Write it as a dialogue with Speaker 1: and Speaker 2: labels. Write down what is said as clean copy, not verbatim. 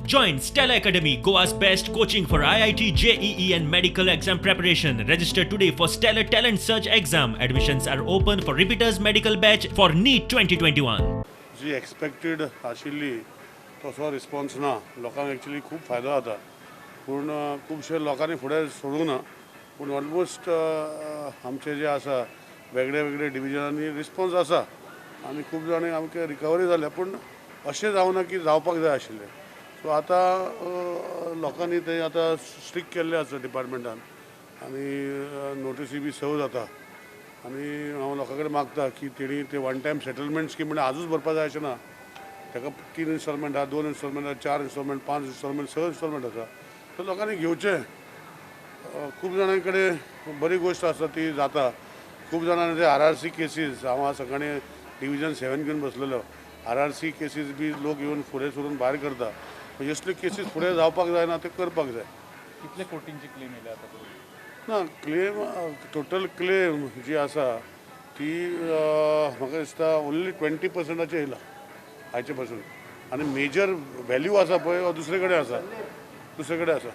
Speaker 1: Join Stellar Academy, Goa's best coaching for IIT, JEE and medical exam preparation. Register today for Stellar Talent Search exam. Admissions are open for repeaters medical batch for NEET 2021.
Speaker 2: Ji expected आशिल्ली तसो response ना. लोकांक actually खूब फायदो जाता, पूण खुबशे लोकांनी फुडें सोडूंक ना. पूण ऑलमोस्ट आमचे जे आसा वेगळे वेगळे डिविजनांनी रिस्पॉन्स आसा आनी खूब जाणां आमकां रिकवरी जाल्या, पूण अशें जावना की जावपाक जाय आशिल्लें. सो आतां लोकांनी तें आतां स्ट्रिक्ट केल्लें आसा डिपार्टमेंटान आनी नोटिसी बी सर्व जाता. आनी हांव लोकां कडेन मागता की तेणी ते वन टायम सेटलमेंट स्कीम म्हणल्यार आजूच भरपा जाय अशें ना. ताका 3 इन्स्टॉलमेंट आहा, 2 इन्स्टॉलमेंट आहा, 4 इन्स्टॉलमेंट, 5 इन्स्टॉलमेंट, 6 इन्स्टॉलमेंट आसा. तर लोकांनी घेवचें. खूब जाणां कडेन बरी गोश्ट आसा ती जाता. खूब जाणांनी ते आर आर सी केसीस, हांव आज सकाळीं डिविजन 7 घेवन बसलेलो, आर आर सी केसीस बी लोक येवन फुडें सरून भायर करता. असल्यो केसीस फुडें जावपाक जायना, ते करपाक जाय.
Speaker 3: कितले कोटींची क्लेम येयल्या आतां पर्यंत?
Speaker 2: ना, क्लेम, टोटल क्लेम जी आसा ती म्हाका दिसता ओन्ली 20 पर्संटाचेर येयला आयचे पासून. आनी मेजर व्हॅल्यू आसा पळय, हो दुसरे कडेन आसा, दुसरे कडेन आसा.